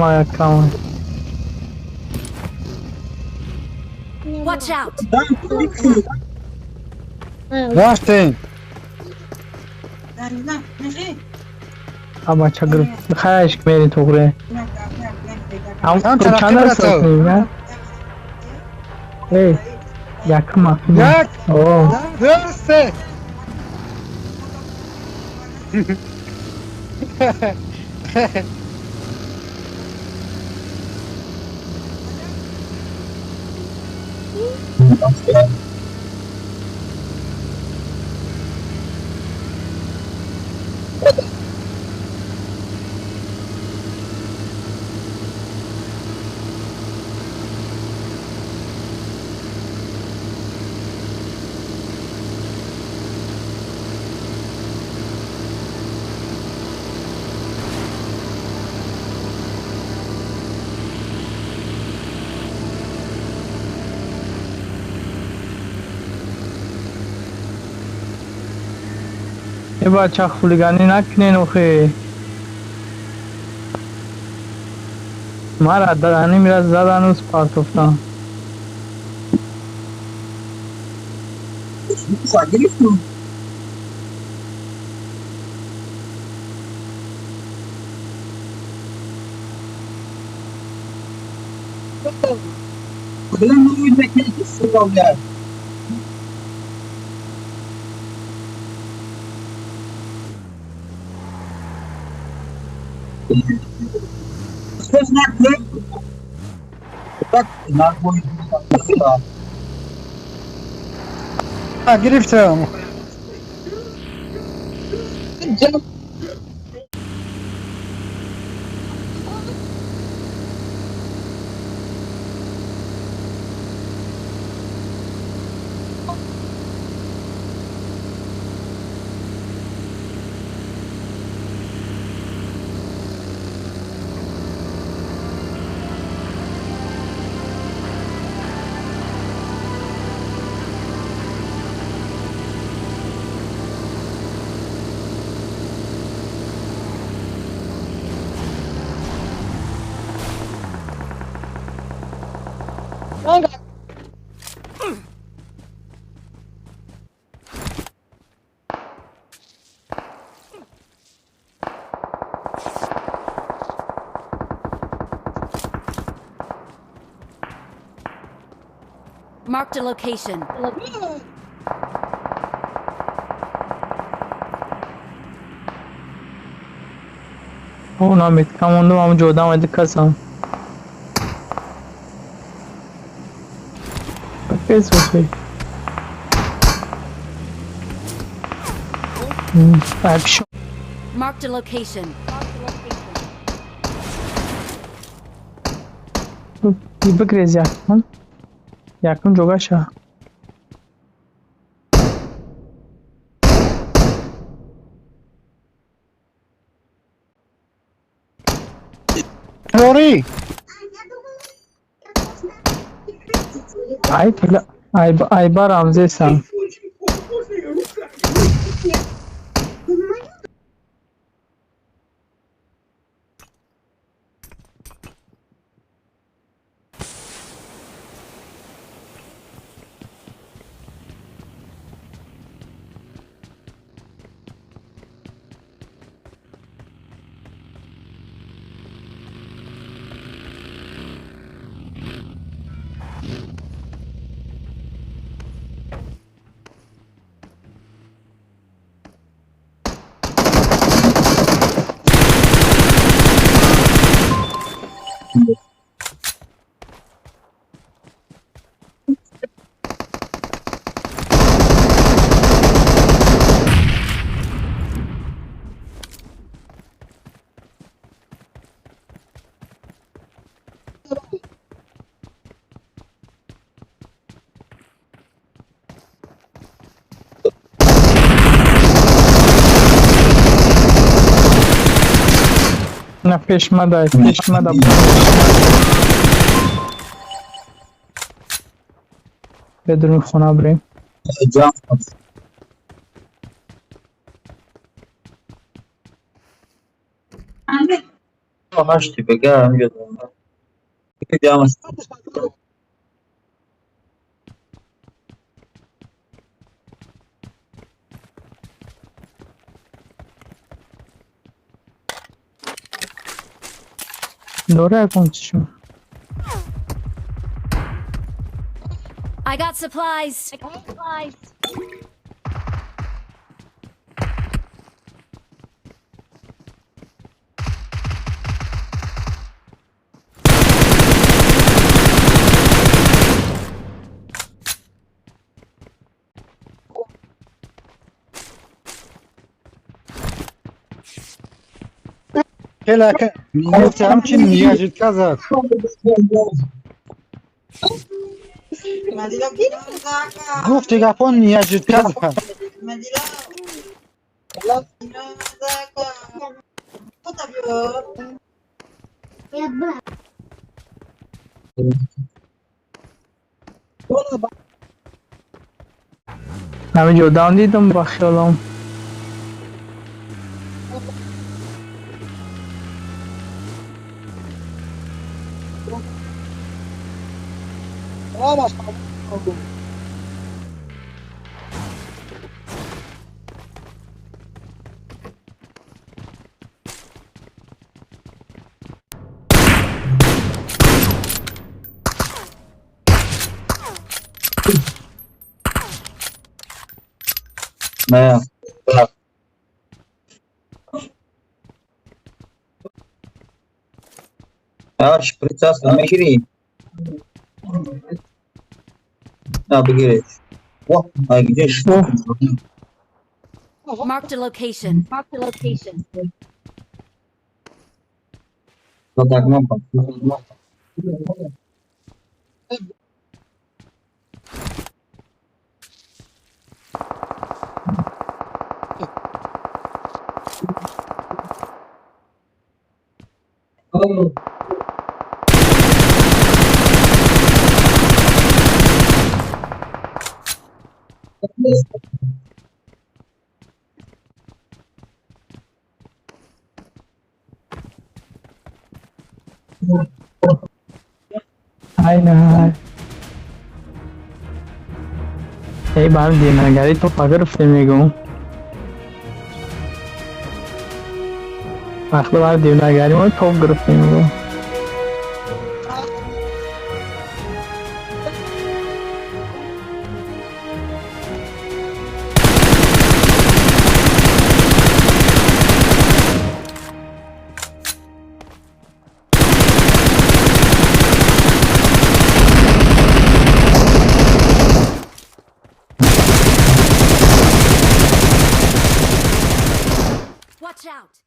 ма якам. Watch out! Рафтем. А бача гирифт. Хайш мери туғре. Чанд Чанд тараф аст брату? Эй, якум акум. Як, О, ду, се. Э бача хулиганӣ накунен охе. Мара даним раз задану спартофтан. Гирифтам. Marked a location. О, намед камондум ам ҷодам айди касам. Капец охе. Ай пишо. Marked a location. Бигрез якум. Якум ҷогаша. Рори. Ай тила ай ай барам зесам. На пешмада, пешмада. Бедруни хона бирем. Ҳашти бега ҳамҷо ҷамъ. Дора якон чишм. I got supplies. Ҳамчин ниёжитка зад. Гуфти гапон ниёжитка зад. Ҳамин ҷо дам дидам ба хиёлам. Не. Шприц аст, мегирӣ? На, бигиред. Во, ай где ж? Marked a location. Marked a location. Так, мам. Ай на. Эй, ба ҳам динагари то гирифтем мегум. Вақти ба дивнагари мо топ гирифтем мегум. Watch out.